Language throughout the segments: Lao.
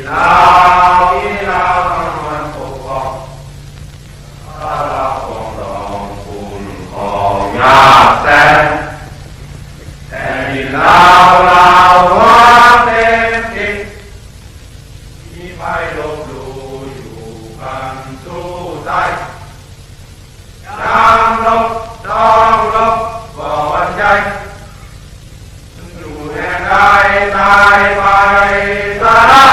ລາວ ອີລາວ ມັນປົກປ້ອງ ລາວ ປົກປ້ອງ ຄຸ້ມຄອງ ຍາກແສນ ແຜ່ນດິນລາວ ລາວ ຮັກເຕັມທີ່ ມີໃຜລົບຫຼູ່ ຢູ່ກັນສູ້ຕາຍ ຍັງລົບ ຕ້ອງລົບ ບໍ່ຫວັ່ນໃຈ ຢູ່ແຫ່ງໃດ ຕາຍໄປສະຫຼະ.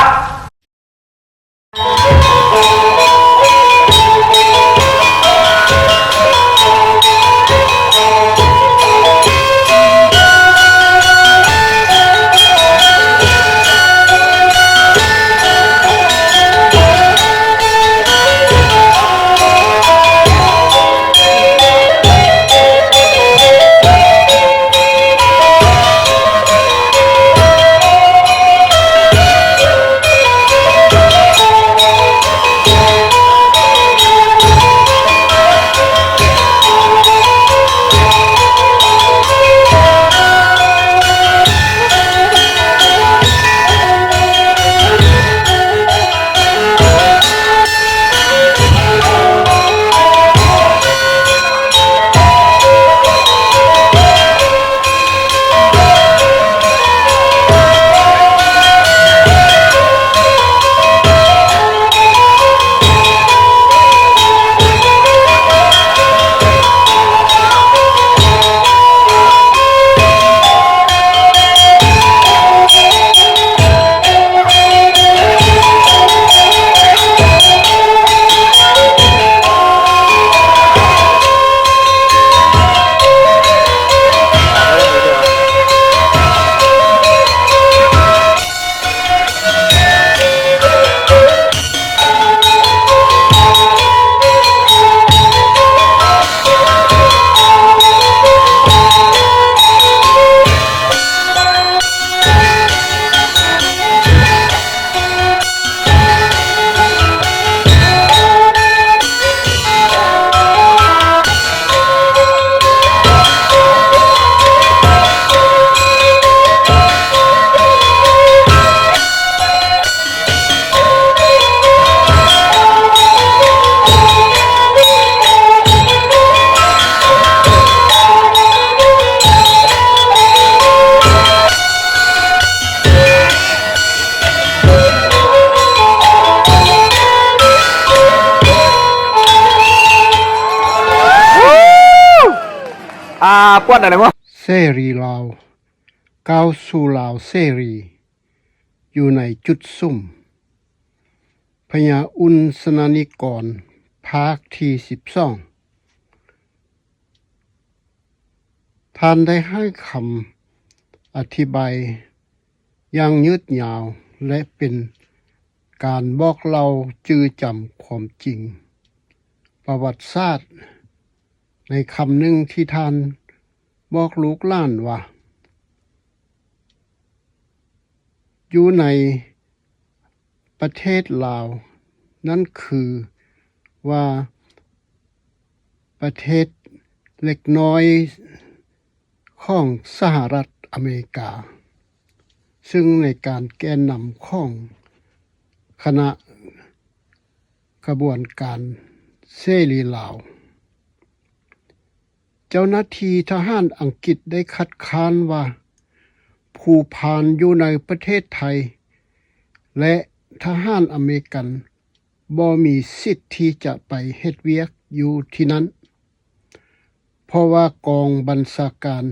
ອ່າ ປວດໄດ້ບໍ່? ເສລີລາວ ກ້າວສູ່ລາວເສລີ ຢູ່ໃນຈຸດສຸມ ພະຍາອຸ່ນສະນານິກອນ ພາກທີສິບສອງ ທ່ານໄດ້ໃຫ້ຄຳອະທິບາຍຢ່າງຍືດຍາວ ແລະ ເປັນການບອກເລົ່າຈື່ຈຳຄວາມຈິງປະຫວັດສາດ ໃນຄຳໜຶ່ງທີ່ທ່ານບອກລູກຫຼານວ່າ ຢູ່ໃນປະເທດລາວ ນັ້ນຄືວ່າປະເທດເລັກນ້ອຍຂອງສະຫະລັດອາເມລິກາ, ຊຶ່ງໃນການແກ່ນຳຂອງຄະນະຂະບວນການເສລີລາວ, ເຈົ້າໜ້າທີ່ທະຫານອັງກິດໄດ້ຄັດຄ້ານວ່າ ພູພານຢູ່ໃນປະເທດໄທ ແລະ ທະຫານອາເມລິກັນບໍ່ມີສິດທີ່ຈະໄປເຮັດວຽກຢູ່ທີ່ນັ້ນ, ເພາະວ່າກອງບັນຊາການ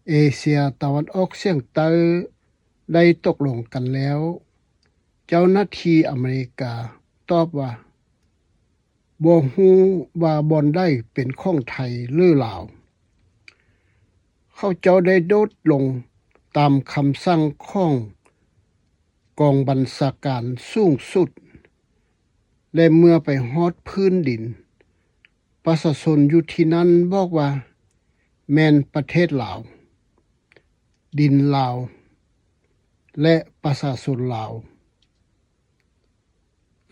ເອເຊຍຕາວັນອອກສຽງໃຕ້ໄດ້ຕົກລົງກັນແລ້ວ. ເຈົ້າໜ້າທີ່ອາເມລິກາຕອບວ່າ ບໍ່ຮູ້ວ່າບ່ອນໃດເປັນຂອງໄທ ຫຼື ລາວ. ເຂົາເຈົ້າໄດ້ໂດດລົງຕາມຄຳສັ່ງຂອງກອງບັນຊາການສູງສຸດ ແລະ ເມື່ອໄປຮອດພື້ນດິນ, ປະຊາຊົນຢູ່ທີ່ນັ້ນບອກວ່າ ແມ່ນປະເທດລາວ, ດິນລາວ ແລະ ປະຊາຊົນລາວ.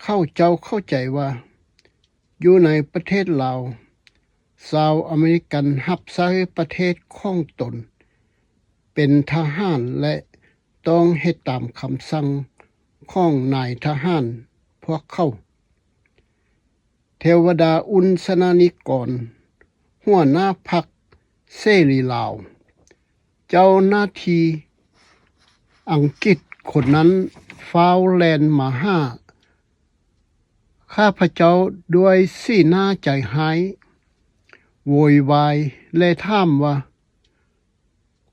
ເຂົາເຈົ້າເຂົ້າໃຈວ່າ ຢູ່ໃນປະເທດລາວ, ຊາວອາເມລິກັນຮັບໃຊ້ປະເທດຂອງຕົນເປັນທະຫານ ແລະ ຕ້ອງເຮັດຕາມຄຳສັ່ງ ຂອງນາຍທະຫານພວກເຂົາ. ເທວະດາ ອຸນ ຊະນະນິກອນ, ຫົວໜ້າພັກເສລີລາວ, ເຈົ້າໜ້າທີ່ອັງກິດຄົນນັ້ນຟ້າວແລ່ນມາຫາຂ້າພະເຈົ້າດ້ວຍສີໜ້າໃຈຮ້າຍ, ໂວຍວາຍ ແລະ ຖາມວ່າ,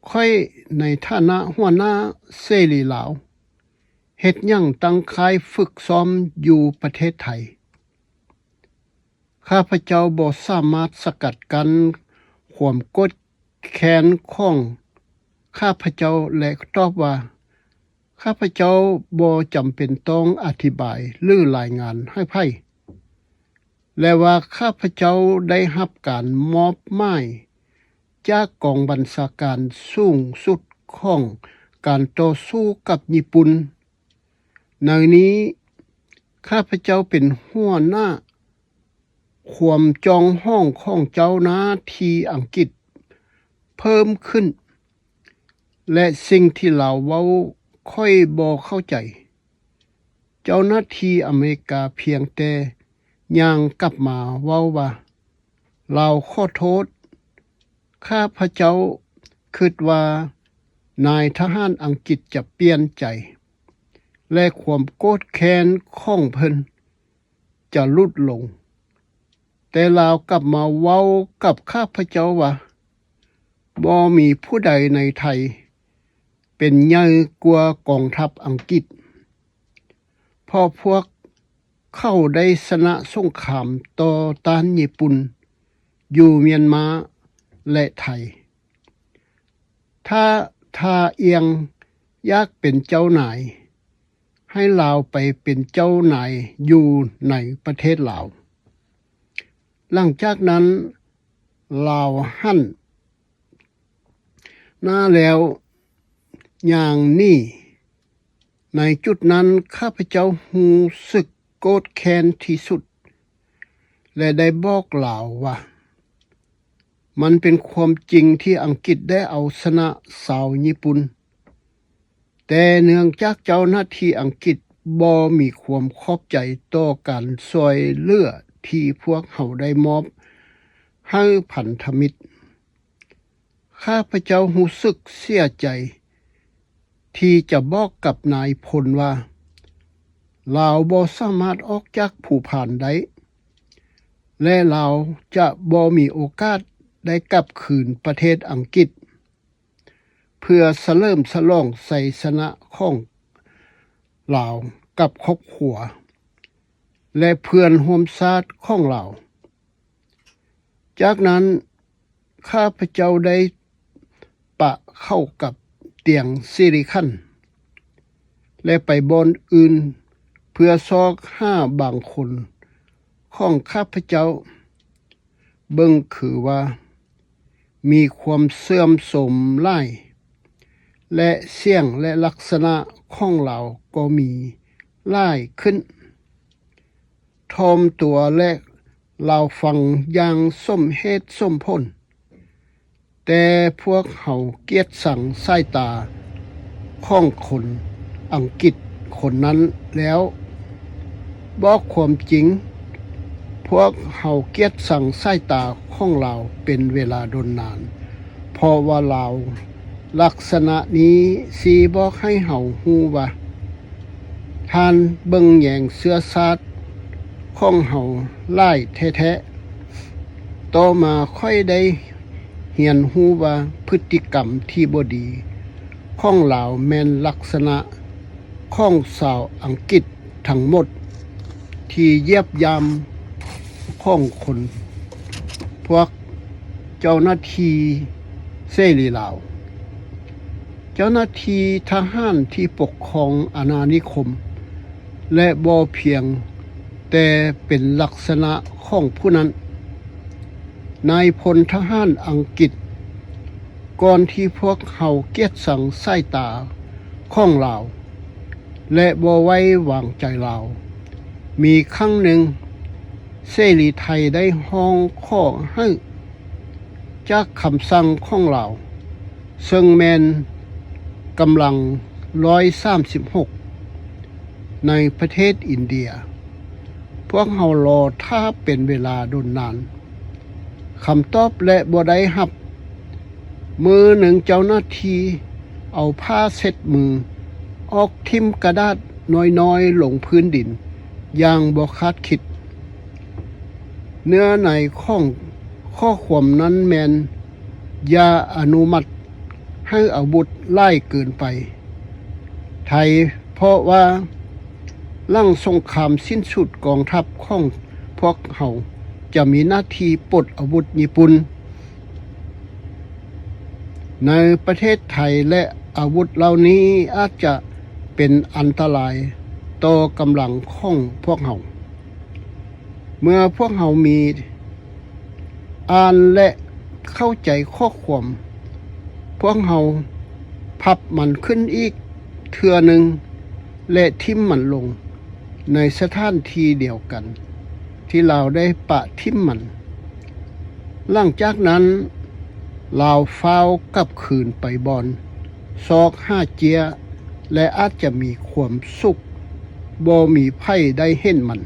ຂ້ອຍໃນຖານະຫົວໜ້າເສລີລາວ ເຮັດຫຍັງຕັ້ງຄ້າຍຝຶກຊ້ອມຢູ່ປະເທດໄທ? ຂ້າພະເຈົ້າບໍ່ສາມາດສະກັດກັ້ນຄວາມໂກດແຄ້ນຂອງຂ້າພະເຈົ້າ ແລະ ຕອບວ່າ, ຂ້າພະເຈົ້າບໍ່ຈຳເປັນຕ້ອງອະທິບາຍ ຫຼື ລາຍງານໃຫ້ໃຜ ແລະ ວ່າຂ້າພະເຈົ້າໄດ້ຮັບການມອບໝາຍຈາກກອງບັນຊາການສູງສຸດຂອງການຕໍ່ສູ້ກັບຍີ່ປຸ່ນ. ໃນນີ້ ຂ້າພະເຈົ້າເປັນຫົວໜ້າ, ຄວາມຈອງຫອງຂອງເຈົ້າໜ້າທີ່ອັງກິດເພີ່ມຂຶ້ນ ແລະ ສິ່ງທີ່ລາວເວົ້າຂ້ອຍບໍ່ເຂົ້າໃຈ. ເຈົ້າໜ້າທີ່ອາເມລິກາພຽງແຕ່ຍ່າງກັບມາເວົ້າວ່າ, ລາວຂໍໂທດ. ຂ້າພະເຈົ້າຄິດວ່ານາຍທະຫານອັງກິດຈະປ່ຽນໃຈ ແລະ ຄວາມໂກດແຄ້ນຂອງເພິ່ນຈະຫຼຸດລົງ. ແຕ່ລາວກັບມາເວົ້າກັບຂ້າພະເຈົ້າວ່າ, ບໍ່ມີຜູ້ໃດໃນໄທເປັນໃຫຍ່ກວ່າກອງທັບອັງກິດ, ເພາະພວກເຂົາໄດ້ຊະນະສົງຄາມຕໍ່ຕ້ານຍີ່ປຸ່ນຢູ່ມຽນມາ ແລະ ໄທ. ຖ້າທ່ານອຽງຢາກເປັນເຈົ້ານາຍ, ໃຫ້ລາວໄປເປັນເຈົ້ານາຍຢູ່ໃນປະເທດລາວ. ຫຼັງຈາກນັ້ນລາວຫັນໜ້າແລ້ວຍ່າງໜີ. ໃນຈຸດນັ້ນ ຂ້າພະເຈົ້າຮູ້ສຶກໂກດແຄ້ນທີ່ສຸດ ແລະ ໄດ້ບອກລາວວ່າ, ມັນເປັນຄວາມຈິງທີ່ອັງກິດໄດ້ເອົາຊະນະຊາວຍີ່ປຸ່ນ, ແຕ່ເນື່ອງຈາກເຈົ້າໜ້າທີ່ອັງກິດບໍ່ມີຄວາມຂອບໃຈຕໍ່ການຊ່ວຍເຫຼືອທີ່ພວກເຮົາໄດ້ມອບໃຫ້ພັນທະມິດ, ຂ້າພະເຈົ້າຮູ້ສຶກເສຍໃຈທີ່ຈະບອກກັບນາຍພົນວ່າ ລາວບໍ່ສາມາດອອກຈາກພູພານໄດ້ ແລະ ລາວຈະບໍ່ມີໂອກາດໄດ້ກັບຄືນປະເທດອັງກິດ ເພື່ອສະເຫຼີມສະຫຼອງໄຊຊະນະຂອງລາວກັບຄອບຄົວ ແລະ ເພື່ອນຮ່ວມຊາດຂອງລາວ. ຈາກນັ້ນ ຂ້າພະເຈົ້າໄດ້ປະເຂົ້າກັບຕຽງສິລິຂັນ ແລະ ໄປບ່ອນອື່ນ ເພື່ອຊອກຫາບາງຄົນຂອງຂ້າພະເຈົ້າ, ເບິ່ງຄືວ່າມີຄວາມເສື່ອມໂຊມຫຼາຍ ແລະ ສຽງ ແລະ ລັກສະນະຂອງລາວກໍມີຫຼາຍຂຶ້ນ. ຖ່ອມຕົວ ແລະ ລາວຟັງຢ່າງສົມເຫດສົມຜົນ, ແຕ່ພວກເຮົາກຽດຊັງສາຍຕາຂອງຄົນອັງກິດຄົນນັ້ນແລ້ວ. ບອກຄວາມຈິງ, ພວກເຮົາກຽດຊັງສາຍຕາຂອງລາວເປັນເວລາດົນນານ, ເພາະວ່າລາວ ລັກສະນະນີ້ຊີ້ບອກໃຫ້ເຮົາຮູ້ວ່າ ທ່ານເບິ່ງແຍງເຊື້ອຊາດຂອງເຮົາຫຼາຍແທ້ໆ. ຕໍ່ມາຂ້ອຍໄດ້ຮຽນຮູ້ວ່າພຶດຕິກຳທີ່ບໍ່ດີຂອງລາວແມ່ນລັກສະນະຂອງຊາວອັງກິດທັງໝົດທີ່ຢຽບຢ່ຳຂອງຄົນ ພວກເຈົ້າໜ້າທີ່ເສລີລາວ, ເຈົ້າໜ້າທີ່ທະຫານທີ່ປົກຄອງອານານິຄົມ ແລະ ບໍ່ພຽງແຕ່ເປັນລັກສະນະຂອງຜູ້ນັ້ນ, ນາຍພົນທະຫານອັງກິດ ກ່ອນທີ່ພວກເຮົາກຽດຊັງສາຍຕາຂອງລາວ ແລະ ບໍ່ໄວ້ວາງໃຈລາວ. ມີຄັ້ງໜຶ່ງ ເສລີໄທໄດ້ຮ້ອງຂໍໃຫ້ຈາກຄຳສັ່ງຂອງລາວ, ເຊິ່ງແມ່ນກຳລັງຮ້ອຍສາມສິບຫົກ ໃນປະເທດອິນເດຍ. ພວກເຮົາລໍຖ້າເປັນເວລາດົນນານ. ຄຳຕອບແລະບໍ່ໄດ້ຮັບ. ມື້ໜຶ່ງເຈົ້າໜ້າທີ່ເອົາຜ້າເຊັດມືອອກ, ຖິ້ມກະດາດນ້ອຍໆລົງພື້ນດິນຢ່າງບໍ່ຄາດຄິດ. ເນື້ອໃນຂອງຂໍ້ຄວາມນັ້ນແມ່ນ ຢ່າອະນຸມັດໃຫ້ອາວຸດຫຼາຍເກີນໄປ. ໄທ ເພາະວ່າຫຼັງສົງຄາມສິ້ນສຸດ, ກອງທັບຂອງພວກເຮົາຈະມີໜ້າທີ່ປົດອາວຸດຍີ່ປຸ່ນ. ໃນປະເທດໄທ ແລະ ອາວຸດເຫຼົ່ານີ້ອາດຈະເປັນອັນຕະລາຍຕໍ່ກຳລັງຂອງພວກເຮົາ. ເມື່ອພວກເຮົາມີ ອ່ານ ແລະ ເຂົ້າໃຈຂໍ້ຄວາມ, ພວກເຮົາພັບມັນຂຶ້ນອີກເທື່ອໜຶ່ງ ແລະ ຖິ້ມມັນລົງໃນສະຖານທີ່ດຽວກັນທີ່ລາວໄດ້ປະຖິ້ມມັນ. ຫຼັງຈາກນັ້ນ, ລາວຟ້າວກັບຄືນໄປບ່ອນຊອກຫາເຈ້ຍ ແລະ ອາດຈະມີຄວາມສຸກບໍ່ມີໃຜໄດ້ເຫັນມັນ.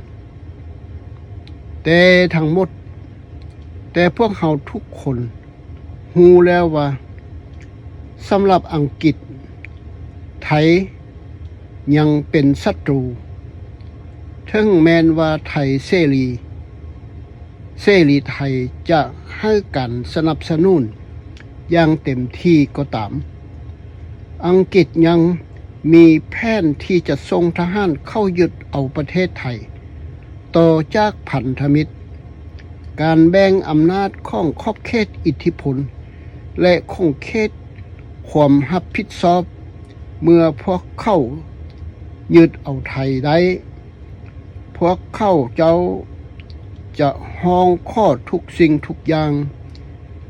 ແຕ່ທັງໝົດ, ແຕ່ພວກເຮົາທຸກຄົນຮູ້ແລ້ວວ່າ ສຳລັບອັງກິດ, ໄທຍັງເປັນສັດຕູ. ເຖິງແມ່ນວ່າໄທເສລີ, ເສລີໄທຈະໃຫ້ການສະໜັບສະໜູນຢ່າງເຕັມທີ່ກໍຕາມ, ອັງກິດຍັງມີແຜນທີ່ຈະສົ່ງທະຫານເຂົ້າຍຶດເອົາປະເທດໄທ ຕໍ່ຈາກພັນທະມິດ. ການແບ່ງອຳນາດຂອງຂອບເຂດອິດທິພົນ ແລະ ຂອງເຂດຄວາມຮັບຜິດຊອບ, ເມື່ອພວກເຂົາຍຶດເອົາໄທໄດ້, ພວກເຂົາເຈົ້າຈະຮ້ອງຂໍທຸກສິ່ງທຸກຢ່າງ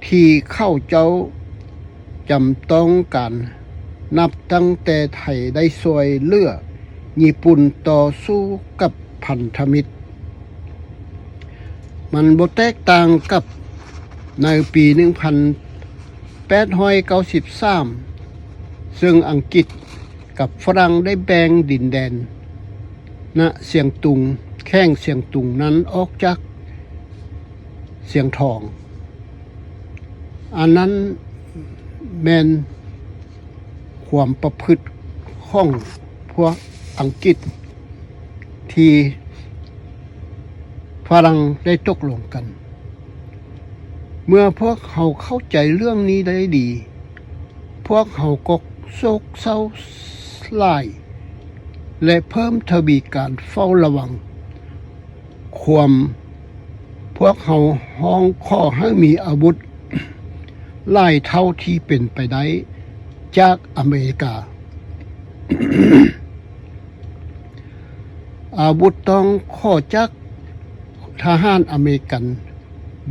ທີ່ເຂົາເຈົ້າ ຈຳຕ້ອງການ, ນັບຕັ້ງແຕ່ໄທໄດ້ຊ່ວຍເຫຼືອຍີ່ປຸ່ນຕໍ່ສູ້ກັບພັນທະມິດ. ມັນບໍ່ແຕກຕ່າງກັບໃນປີໜຶ່ງພັນແປດຮ້ອຍເກົ້າສິບສາມ ເຊິ່ງອັງກິດກັບຝຣັ່ງໄດ້ແບ່ງດິນແດນນະຊຽງຕຸງ, ແຂວງຊຽງຕຸງນັ້ນອອກຈາກຊຽງທອງ. ອັນນັ້ນແມ່ນຄວາມປະພຶດຂອງພວກອັງກິດທີ່ຝຣັ່ງໄດ້ຕົກລົງກັນ. ເມື່ອພວກເຮົາເຂົ້າໃຈເລື່ອງນີ້ໄດ້ດີ, ພວກເຮົາກໍໂສກເສົ້າຫຼາຍ ແລະ ເພີ່ມທະວີການເຝົ້າລະວັງ. ຄວາມ, ພວກເຮົາຮ້ອງຂໍໃຫ້ມີອາວຸດຫຼາຍເທົ່າທີ່ເປັນໄປໄດ້ຈາກອາເມລິກາ. ອາວຸດຕ້ອງຂໍຈາກທະຫານອາເມລິກັນ,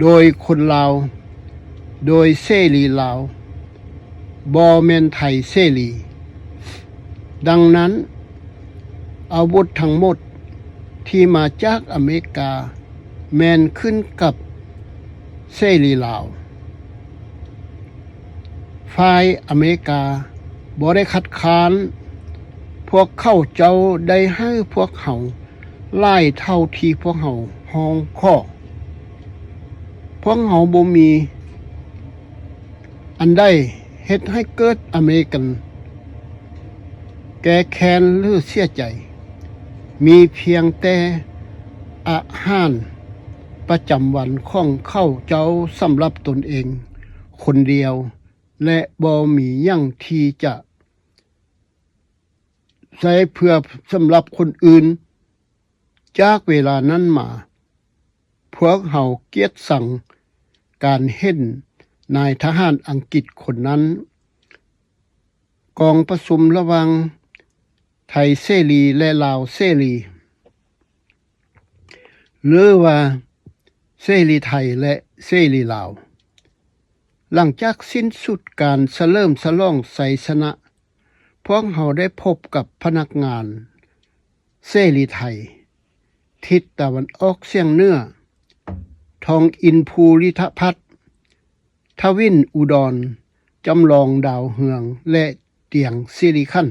ໂດຍຄົນລາວ, ໂດຍເສລີລາວ, ບໍ່ແມ່ນໄທເສລີ. ດັ່ງນັ້ນ, ອາວຸດທັງໝົດທີ່ມາຈາກອາເມລິກາແມ່ນຂຶ້ນກັບເສລີລາວ. ຝ່າຍອາເມລິກາບໍ່ໄດ້ຄັດຄ້ານ, ພວກເຂົາເຈົ້າໄດ້ໃຫ້ພວກເຮົາຫຼາຍເທົ່າທີ່ພວກເຮົາຮ້ອງຂໍ. ພວກເຮົາບໍ່ມີ ອັນໃດເຮັດໃຫ້ເກີດອາເມລິກັນແກ້ແຄ້ນ ຫຼື ເສຍໃຈ, ມີພຽງແຕ່ອາຫານປະຈຳວັນຂອງເຂົາເຈົ້າສຳລັບຕົນເອງຄົນດຽວ ແລະ ບໍ່ມີຫຍັງທີ່ຈະໃຊ້ເພື່ອສຳລັບຄົນອື່ນ. ຈາກເວລານັ້ນມາ, ພວກເຮົາກຽດຊັງການເຫັນນາຍທະຫານອັງກິດຄົນນັ້ນ. ກອງປະຊຸມລະຫວ່າງໄທເສລີ ແລະ ລາວເສລີ ຫຼືວ່າເສລີໄທ ແລະ ເສລີລາວ. ຫຼັງຈາກສິ້ນສຸດການສະເຫຼີມສະຫຼອງໄຊຊະນະ, ພວກເຮົາໄດ້ພົບກັບພະນັກງານເສລີໄທ ທິດຕາເວັນອອກສຽງເໜືອ, ທອງອິນພູລິທະພັດ, ທະວິນອຸດອນ, ຈຳລອງດາວເຮືອງ ແລະ ຕຽງສິລິຂັນ.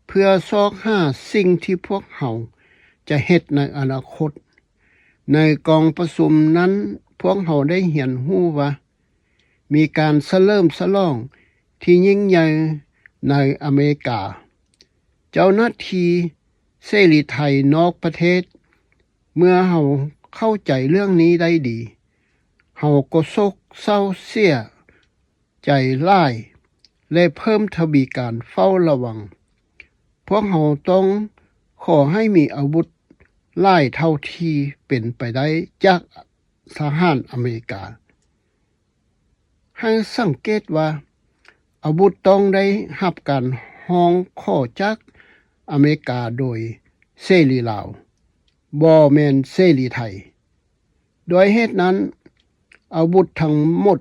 ເ ພື່ອຊອກຫາສິ່ງທີ່ພວກເຮົາຈະເຮັດໃນອະນາຄົດ. ໃນກອງປະຊຸມນັ້ນ, ພວກເຮົາໄດ້ຮຽນຮູ້ວ່າ ມີການສະເຫຼີມສະຫຼອງທີ່ຍິ່ງໃຫຍ່ໃນອາເມລິກາ. ເຈົ້າໜ້າທີ່ເສລີໄທນອກປະເທດ, ເມື່ອເຮົາເຂົ້າໃຈເລື່ອງນີ້ໄດ້ດີ, ເຮົາກໍໂສກເສົ້າເສຍໃຈຫຼາຍ ແລະ ເພີ່ມທະວີການເຝົ້າລະວັງ. ພວກເຮົາຕ້ອງຂໍໃຫ້ມີອາວຸດຫຼາຍເທົ່າທີ່ເປັນໄປໄດ້ຈາກທະຫານອາເມລິກາ. ໃຫ້ສັງເກດວ່າ ອາວຸດຕ້ອງໄດ້ຮັບການຮ້ອງຂໍຈາກອາເມລິກາໂດຍເສລີລາວ, ບໍ່ແມ່ນເສລີໄທ. ດ້ວຍເຫດນັ້ນ, ອາວຸດທັງໝົດ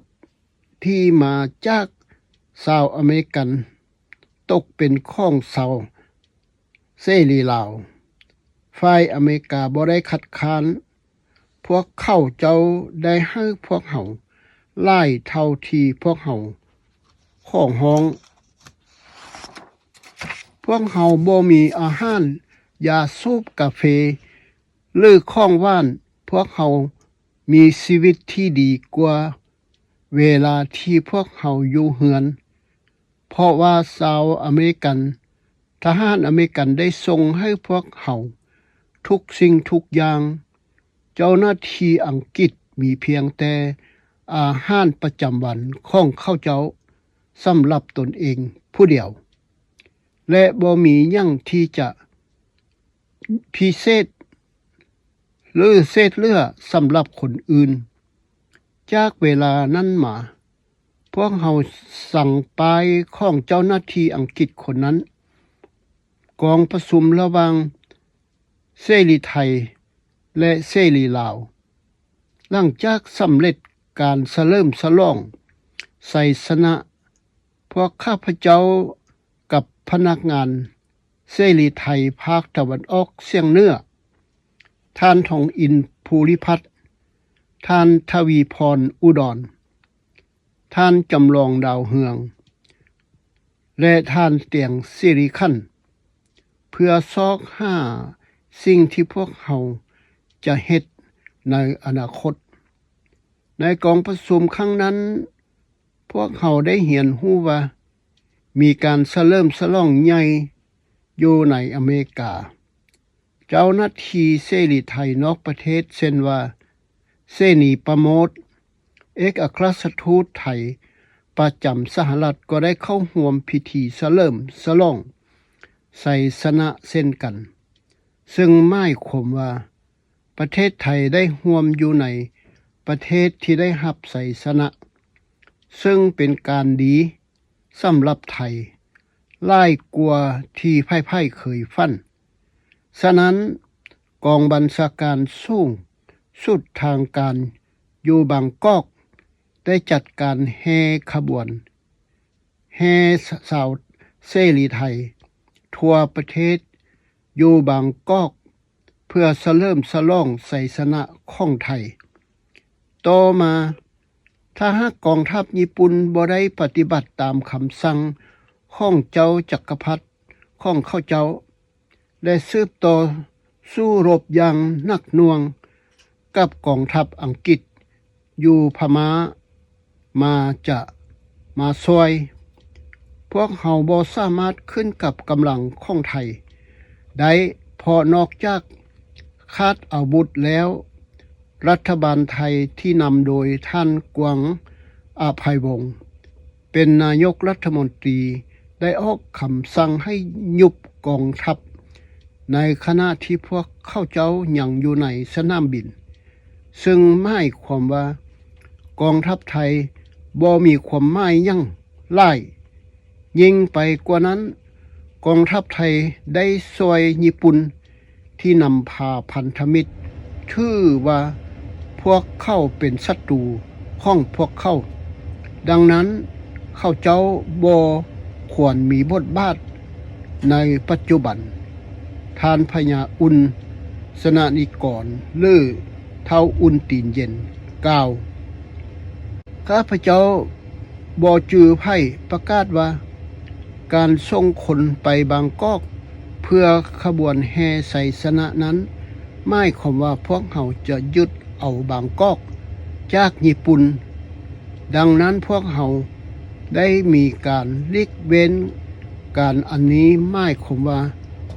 ທີ່ມາຈາກຊາວອາເມລິກັນຕົກເປັນຂອງຊາວເສລີລາວ. ຝ່າຍອາເມລິກາບໍ່ໄດ້ຄັດຄ້ານ. ພວກເຂົາເຈົ້າໄດ້ໃຫ້ພວກເຮົາຫຼາຍເທົ່າທີ່ພວກເຮົາຂໍຮ້ອງ. ພວກເຮົາບໍ່ມີອາຫານ, ຢາສູບ, ກາເຟ ຫຼື ຂອງຫວານ. ພວກເຮົາມີຊີວິດທີ່ດີກວ່າເວລາທີ່ພວກເຮົາຢູ່ເຮືອນ, ເພາະວ່າຊາວອາເມລິກັນ, ທະຫານອາເມລິກັນໄດ້ສົ່ງໃຫ້ພວກເຮົາທຸກສິ່ງທຸກຢ່າງ. ເຈົ້າໜ້າທີ່ອັງກິດມີພຽງແຕ່ອາຫານປະຈຳວັນຂອງເຂົາເຈົ້າສຳລັບຕົນເອງຜູ້ດຽວ ແລະ ບໍ່ມີຫຍັງທີ່ຈະພິເສດ ຫຼື ເສດເຫຼືອສຳລັບຄົນອື່ນ. ຈາກເວລານັ້ນມາ, ພວກເຮົາສັງປ້າຍຂອງເຈົ້າໜ້າທີ່ອັງກິດຄົນນັ້ນ. ກອງປະຊຸມລະຫວ່າງເສລີໄທ ແລະ ເສລີລາວ. ຫຼັງຈາກສຳເລັດການສະເຫຼີມສະຫຼອງໄຊຊະນະ, ພວກຂ້າພະເຈົ້າກັບພະນັກງານເສລີໄທພາກຕາເວັນອອກສ່ຽງເໜືອ, ທ່ານ ທອງອິນ ພູລິພັດ, ທ່ານ ທະວີພອນ ອຸດອນ, ທ່ານ ຈຳລອງ ດາວເຮືອງ ແລະ ທ່ານ ຕຽງ ສິລິຂັນ ເພື່ອຊອກຫາສິ່ງທີ່ພວກເຮົາຈະເຮັດໃນອະນາຄົດ. ໃນກອງປະຊຸມຄັ້ງນັ້ນ, ພວກເຮົາໄດ້ຮຽນຮູ້ວ່າ ມີການສະເຫຼີມສະຫຼອງໃຫຍ່ຢູ່ໃນອາເມລິກາ. ເຈົ້າໜ້າທີ່ເສລີໄທນອກປະເທດ ເຊັ່ນວ່າ ເສນີ ປະໂມດ, ເອກອັກຄະລັດຖະທູດໄທປະຈຳສະຫະລັດ ກໍໄດ້ເຂົ້າຮ່ວມພິທີສະເຫຼີມສະຫຼອງໄຊຊະນະເຊັ່ນກັນ, ເຊິ່ງໝາຍຄວາມວ່າ ປະເທດໄທໄດ້ຮ່ວມຢູ່ໃນປະເທດທີ່ໄດ້ຮັບໄຊຊະນະ, ເຊິ່ງເປັນການດີສຳລັບໄທຫຼາຍກວ່າທີ່ໃຜໆເຄີຍຝັນ. ສະນັ້ນ, ກອງບັນຊາການສູງສຸດທາງການຢູ່ບາງກອກ ໄດ້ຈັດການແຫ່ຂະບວນ ແຫ່ຊາວເສລີໄທທົ່ວປະເທດຢູ່ບາງກອກ ເພື່ອສະເຫຼີມສະຫຼອງໄຊຊະນະຂອງໄທ. ຕໍ່ມາ, ຖ້າຫາກກອງທັບຍີ່ປຸ່ນບໍ່ໄດ້ປະຕິບັດຕາມຄຳສັ່ງຂອງເຈົ້າຈັກກະພັດຂອງເຂົາເຈົ້າ ແລະ ສືບຕໍ່ສູ້ລົບຢ່າງໜັກໜ່ວງກັບກອງທັບອັງກິດຢູ່ພະມ້າ ມາຈະມາຊ່ວຍ. ພວກເຮົາບໍ່ສາມາດຂຶ້ນກັບກຳລັງຂອງໄທໄດ້, ເພາະນອກຈາກຂາດອາວຸດແລ້ວ, ລັດຖະບານໄທທີ່ນຳໂດຍທ່ານ ກວາງ ອະໄພວົງ ເປັນນາຍົກລັດຖະມົນຕີ ໄດ້ອອກຄຳສັ່ງໃຫ້ຍຸບກອງທັບ ໃນຂະນະທີ່ພວກເຂົາເຈົ້າຍັງຢູ່ໃນສະໜາມບິນ, ເຊິ່ງໝາຍຄວາມວ່າກອງທັບໄທບໍ່ມີຄວາມໝາຍຫຍັງຫຼາຍ. ຍິ່ງໄປກວ່ານັ້ນ, ກອງທັບໄທໄດ້ຊ່ວຍຍີ່ປຸ່ນ ທີ່ນຳພາພັນທະມິດຖືວ່າພວກເຂົາເປັນສັດຕູຂອງພວກເຂົາ. ດັ່ງນັ້ນ, ເຂົາເຈົ້າບໍ່ຄວນມີບົດບາດໃນປັດຈຸບັນ, ທ່ານພະຍາອຸ່ນ ຊະນະນິກອນ ຫຼື ທ້າວອຸ່ນຕີນເຢັນ ກ່າວ. ຂ້າພະເຈົ້າບໍ່ຈື່ໃຜປະກາດວ່າ ການສົ່ງຄົນໄປບາງກອກ ເພື່ອຂະບວນແຫ່ໄຊຊະນະນັ້ນ ໝາຍຄວາມວ່າພວກເຮົາຈະຍຶດເອົາບາງກອກຈາກຍີ່ປຸ່ນ. ດັ່ງນັ້ນພວກເຮົາໄດ້ມີການຫຼີກເວັ້ນການອັນນີ້, ໝາຍຄວາມວ່າ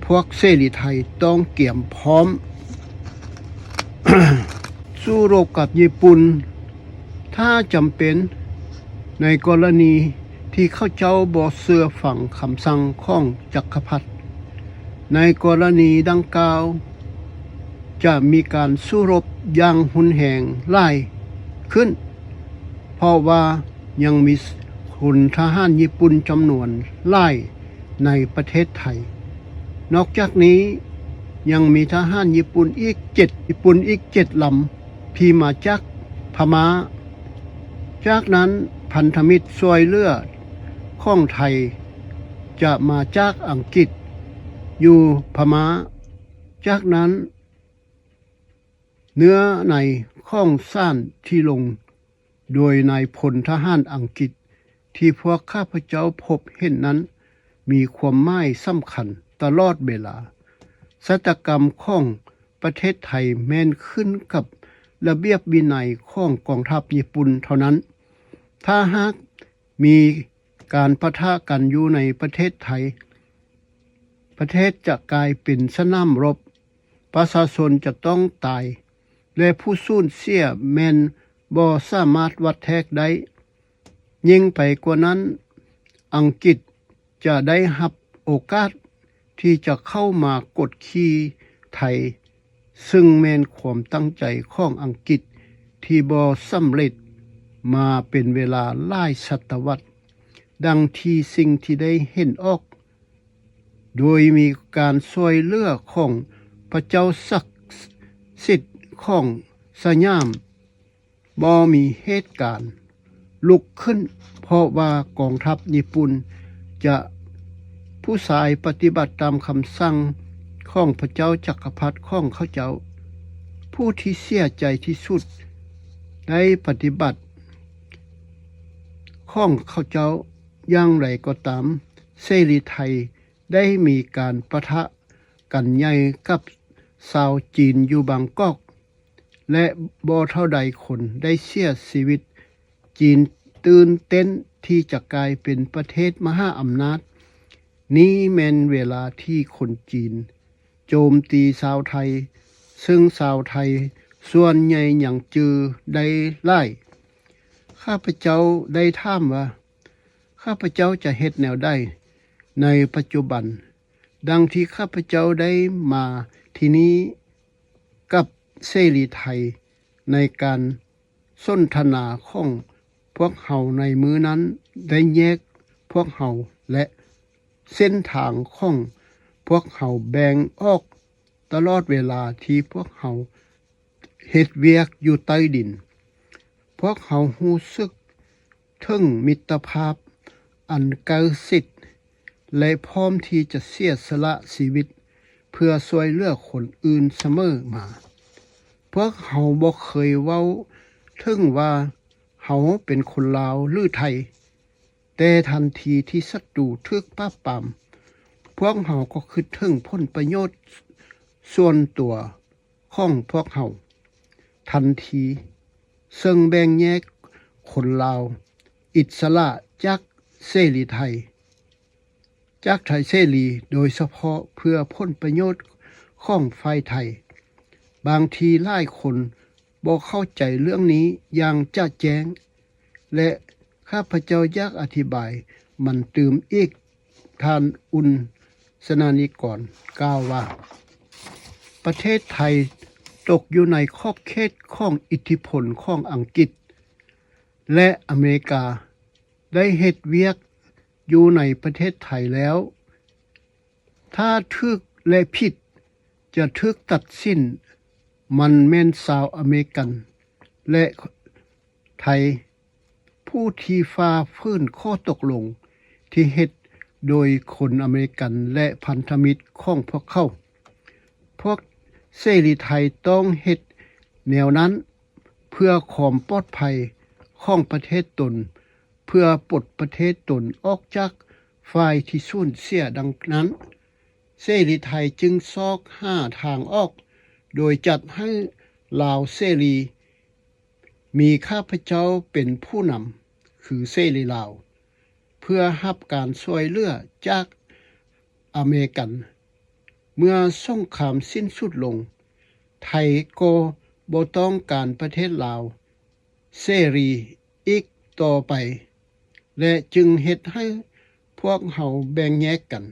ພວກເສລີໄທຕ້ອງກຽມພ້ອມສູ້ລົບກັບຍີ່ປຸ່ນ ຖ້າຈຳເປັນ, ໃນກໍລະນີທີ່ເຂົາເຈົ້າບໍ່ເຊື່ອຟັງຄຳສັ່ງຂອງຈັກກະພັດ. ໃນກໍລະນີດັ່ງກ່າວ ຈະມີການສູ້ລົບຢ່າງຮຸນແຮງຫຼາຍຂຶ້ນ, ເພາະວ່າຍັງມີພົນທະຫານຍີ່ປຸ່ນຈຳນວນຫຼາຍໃນປະເທດໄທ. ນອກຈາກນີ້ ຍັງມີທະຫານຍີ່ປຸ່ນອີກເຈັດ, ຍີ່ປຸ່ນອີກເຈັດລຳ ທີ່ມາຈາກພະມ້າ. ຈາກນັ້ນພັນທະມິດຊ່ວຍເຫຼືອຂອງໄທຈະມາຈາກອັງກິດຢູ່ພະມ້າ. ຈາກນັ້ນເນື້ອໃນຂອງສານທີ່ລົງໂດຍນາຍພົນທະຫານອັງກິດທີ່ພວກຂ້າພະເຈົ້າພົບເຫັນນັ້ນ ມີຄວາມໝາຍສຳຄັນຕະຫຼອດເວລາ. ຊະຕາກຳຂອງປະເທດໄທແມ່ນຂຶ້ນກັບລະບຽບວິໄນຂອງກອງທັບຍີ່ປຸ່ນເທົ່ານັ້ນ. ຖ້າຫາກມີການປະທະກັນຢູ່ໃນປະເທດໄທ, ປະເທດຈະກາຍເປັນສະໜາມລົບ, ປະຊາຊົນຈະຕ້ອງຕາຍ ແລະ ຜູ້ສູນເສຍແມ່ນບໍ່ສາມາດວັດແທກໄດ້. ຍິ່ງໄປກວ່ານັ້ນ, ອັງກິດຈະໄດ້ຮັບໂອກາດທີ່ຈະເຂົ້າມາກົດຂີ່ໄທ, ຊຶ່ງແມ່ນຄວາມຕັ້ງໃຈຂອງອັງກິດທີ່ບໍ່ສຳເລັດມາເປັນເວລາຫຼາຍສະຕະວັດ, ດັ່ງທີ່ສິ່ງທີ່ໄດ້ເຫັນອອກ ໂດຍມີການຊ່ວຍເຫຼືອຂອງພະເຈົ້າສັກສິດຂອງສະຫຍາມ. ບໍ່ມີເຫດການລຸກຂຶ້ນ ເພາະວ່າກອງທັບຍີ່ປຸ່ນຈະຜູ້ຊາຍປະຕິບັດຕາມຄຳສັ່ງຂອງພະເຈົ້າຈັກກະພັດຂອງເຂົາເຈົ້າ. ຜູ້ທີ່ເສຍໃຈທີ່ສຸດໄດ້ປະຕິບັດຂອງເຂົາເຈົ້າ. ຢ່າງໃດກໍຕາມ, ເສລີໄທໄດ້ມີການປະທະກັນໃຫຍ່ກັບຊາວຈີນຢູ່ບາງກອກ ແລະ ບໍ່ເທົ່າໃດຄົນໄດ້ເສຍຊີວິດ. ຈີນຕື່ນເຕັ້ນທີ່ຈະກາຍເປັນປະເທດມະຫາອຳນາດ. ນີ້ແມ່ນເວລາທີ່ຄົນຈີນໂຈມຕີຊາວໄທ, ເຊິ່ງຊາວໄທສ່ວນໃຫຍ່ຍັງຈື່ໄດ້ຫຼາຍ. ຂ້າພະເຈົ້າໄດ້ຖາມວ່າ ຂ້າພະເຈົ້າຈະເຮັດແນວໃດໃນປັດຈຸບັນ? ດັ່ງທີ່ຂ້າພະເຈົ້າໄດ້ມາທີ່ນີ້ກັບເສລີໄທໃນການສົນທະນາຂອງພວກເຮົາໃນມື້ນັ້ນ ໄດ້ແຍກພວກເຮົາ ແລະ ເສັ້ນທາງຂອງພວກເຮົາແບ່ງອອກຕະຫຼອດເວລາທີ່ພວກເຮົາເຮັດວຽກຢູ່ໃຕ້ດິນ. ພວກເຮົາຮູ້ສຶກເຖິງມິດຕະພາບອັນໃກ້ຊິດ ແລະ ພ້ອມທີ່ຈະເສຍສະຫຼະຊີວິດເພື່ອຊ່ວຍເຫຼືອຄົນອື່ນສະເໝີມາ. ພວກເຮົາບໍ່ເຄີຍເວົ້າເຖິງວ່າເຮົາເປັນຄົນລາວ ຫຼື ໄທ, ແຕ່ທັນທີທີ່ສັດຕູຖືກປາບປາມ, ພວກເຮົາກໍຄິດເຖິງຜົນປະໂຫຍດສ່ວນຕົວຂອງພວກເຮົາທັນທີ, ເຊິ່ງແບ່ງແຍກຄົນລາວອິດສະຫຼະຈາກເສລີໄທ, ຈາກໄທເສລີ, ໂດຍສະເພາະເພື່ອຜົນປະໂຫຍດຂອງຝ່າຍໄທ. ບາງທີຫຼາຍຄົນບໍ່ເຂົ້າໃຈເລື່ອງນີ້ຢ່າງຈະແຈ້ງ ແລະ ຂ້າພະເຈົ້າຢາກອະທິບາຍມັນຕື່ມອີກ. ທ່ານອຸ່ນ ສະນານິກອນ ກ່າວວ່າ ປະເທດໄທຕົກຢູ່ໃນຂອບເຂດຂອງອິດທິພົນຂອງອັງກິດ ແລະ ອາເມລິກາ ໄດ້ເຮັດວຽກຢູ່ໃນປະເທດໄທແລ້ວ. ຖ້າຖືກ ແລະ ຜິດຈະຖືກຕັດສິນ. ມັນແມ່ນຊາວອາເມລິກັນ ແລະ ໄທ ຜູ້ທີ່ຝ່າຝືນຂໍ້ຕົກລົງທີ່ເຮັດໂດຍຄົນອາເມລິກັນ ແລະ ພັນທະມິດຂອງພວກເຂົາ. ພວກເສລີໄທຕ້ອງເຮັດແນວນັ້ນເພື່ອຄວາມປອດໄພຂອງປະເທດຕົນ, ເພື່ອປົດປະເທດຕົນອອກຈາກຝ່າຍທີ່ສູນເສຍດັ່ງນັ້ນ. ເສລີໄທຈຶ່ງຊອກຫາທາງອອກ ໂດຍຈັດໃຫ້ລາວເສລີ ມີຂ້າພະເຈົ້າເປັນຜູ້ນຳ ຄືເສລີລາວ ເພື່ອຮັບການຊ່ວຍເຫຼືອຈາກອາເມລິກັນ. ເມື່ອສົງຄາມສິ້ນສຸດລົງ, ໄທກໍບໍ່ຕ້ອງການປະເທດລາວເສລີອີກຕໍ່ໄປ ແລະ ຈຶ່ງເຮັດໃຫ້ພວກເຮົາແບ່ງແຍກກັນ.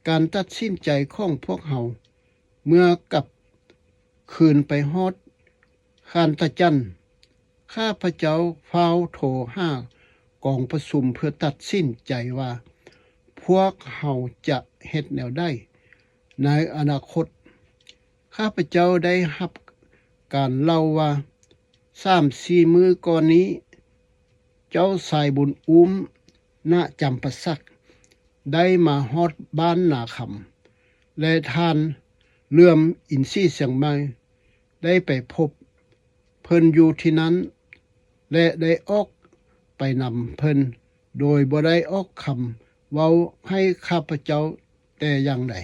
ການຕັດສິນໃຈຂອງພວກເຮົາ ເມື່ອກັບຄືນໄປຮອດຄານຕະຈັນ, ຂ້າພະເຈົ້າຟ້າວໂທຫາກອງປະຊຸມເພື່ອຕັດສິນໃຈວ່າ ພວກເຮົາຈະເຮັດແນວໃດໃນອະນາຄົດ. ຂ້າພະເຈົ້າໄດ້ຮັບການເລົ່າວ່າ ສາມສີ່ມື້ກ່ອນນີ້ ເຈົ້າຊາຍບຸນອູ້ມ ນະຈຳປາສັກ ໄດ້ມາຮອດບ້ານນາຄຳ ແລະ ທ່ານເຫຼື້ອມ ອິນສີຊຽງໃໝ່ ໄດ້ໄປພົບເພິ່ນຢູ່ທີ່ນັ້ນ ແລະ ໄດ້ອອກໄປນຳເພິ່ນ ໂດຍບໍ່ໄດ້ອອກຄຳເວົ້າໃຫ້ຂ້າພະເຈົ້າແຕ່ຢ່າງໃດ.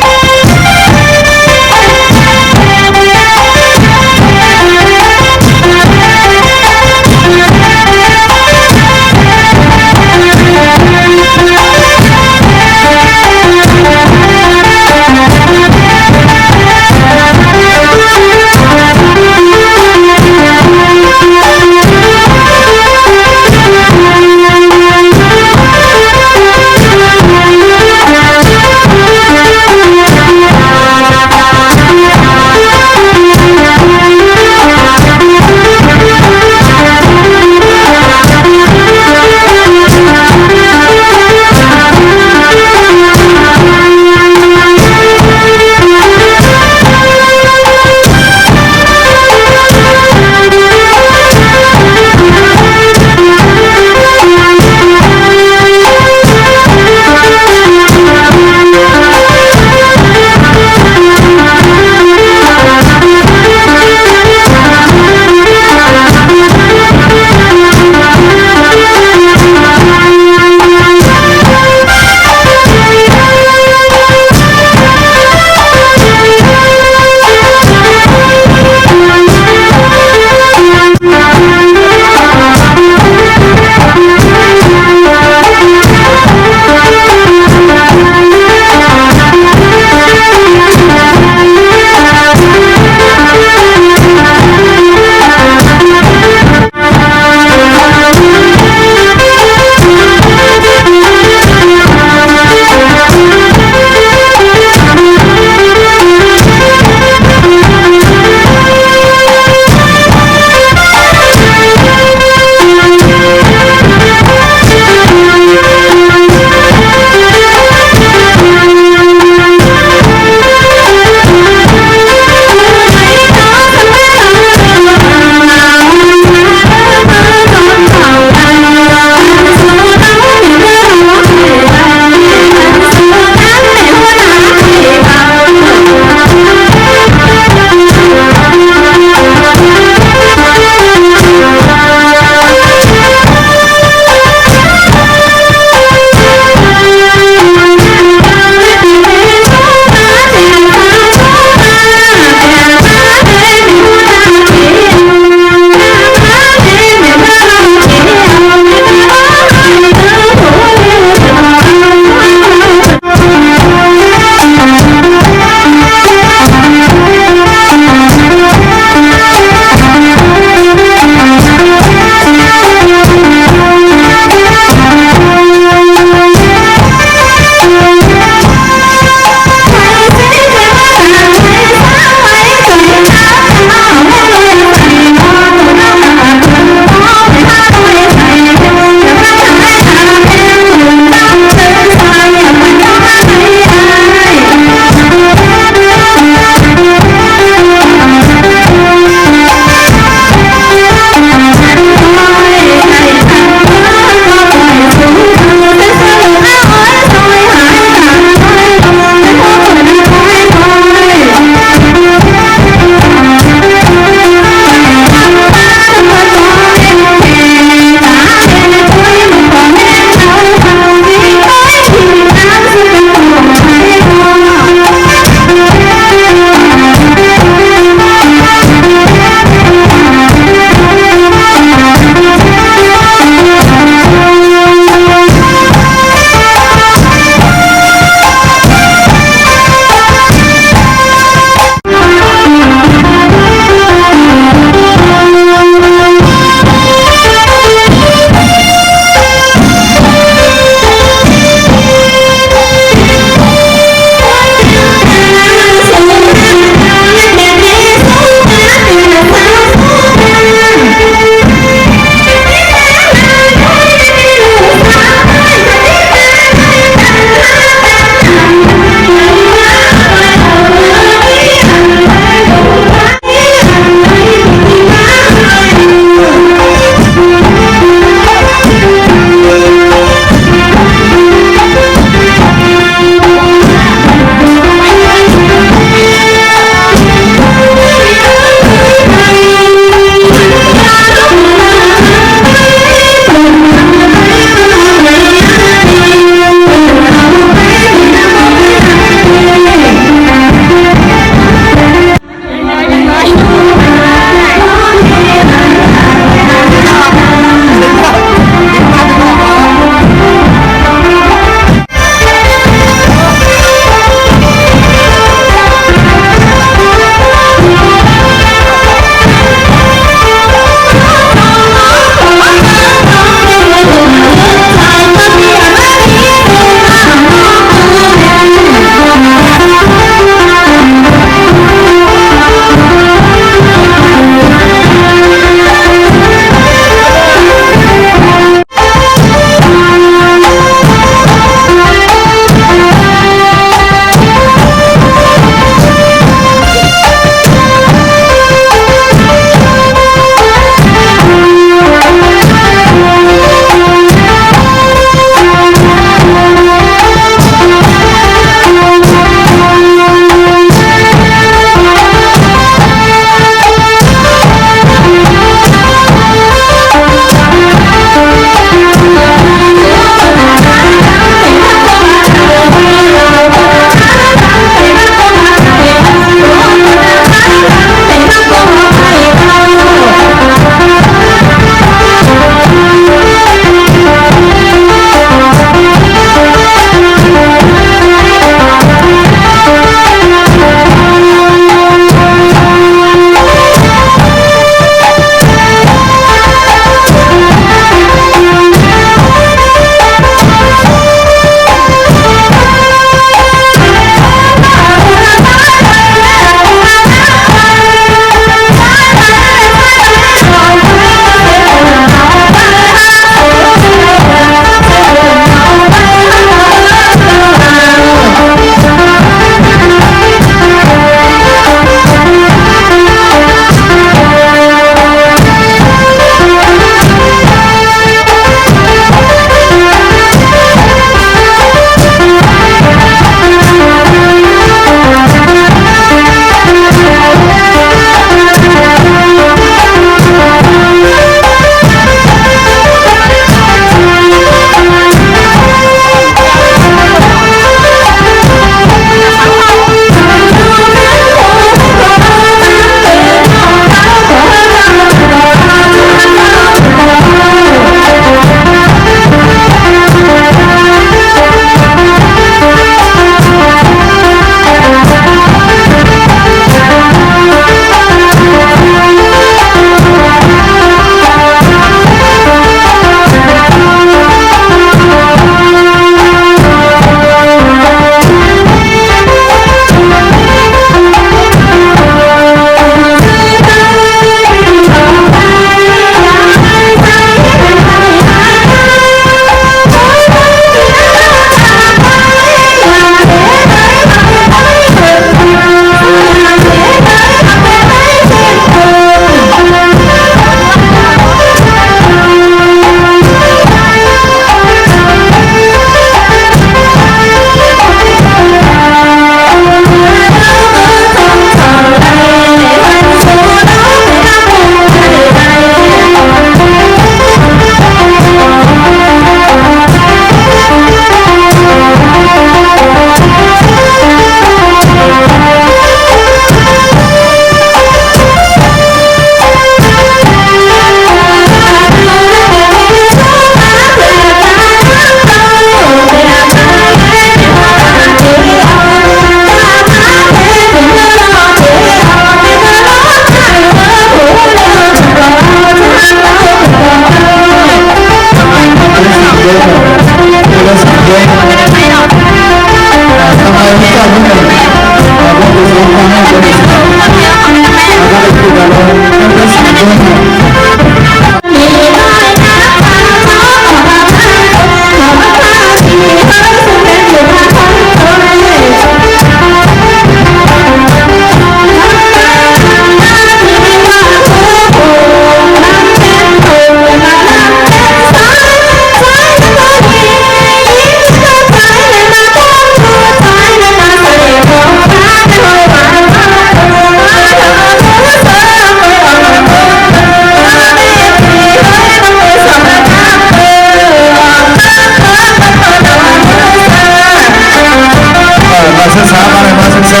ເອີ ມາສຶກສາມາເລີຍ ມາສຶກສາ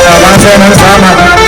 ເອີ ມາເຊີນສຶກສາມາ.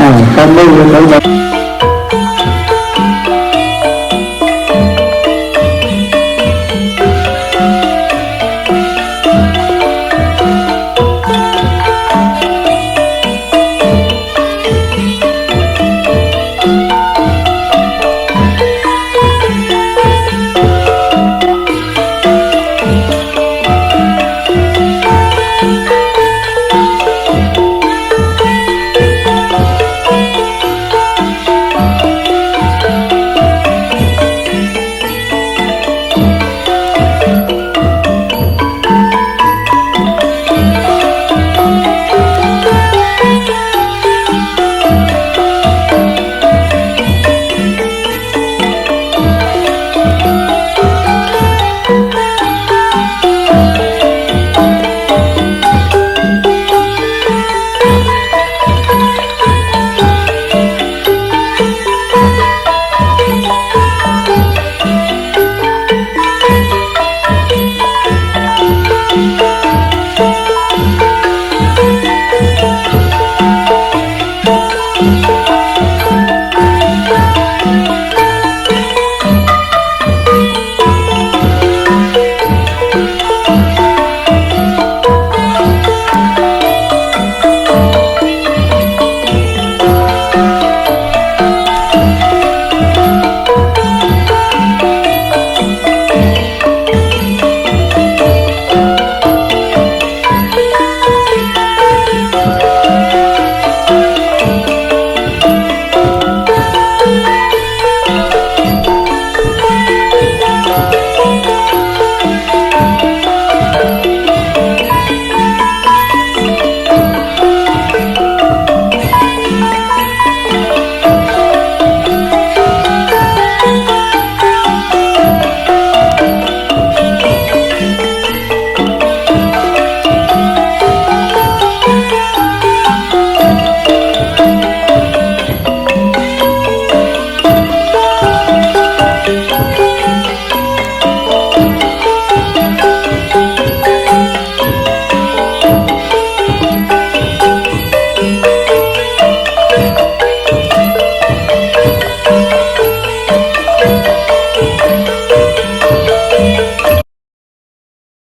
ອ່າ ຕອນນີ້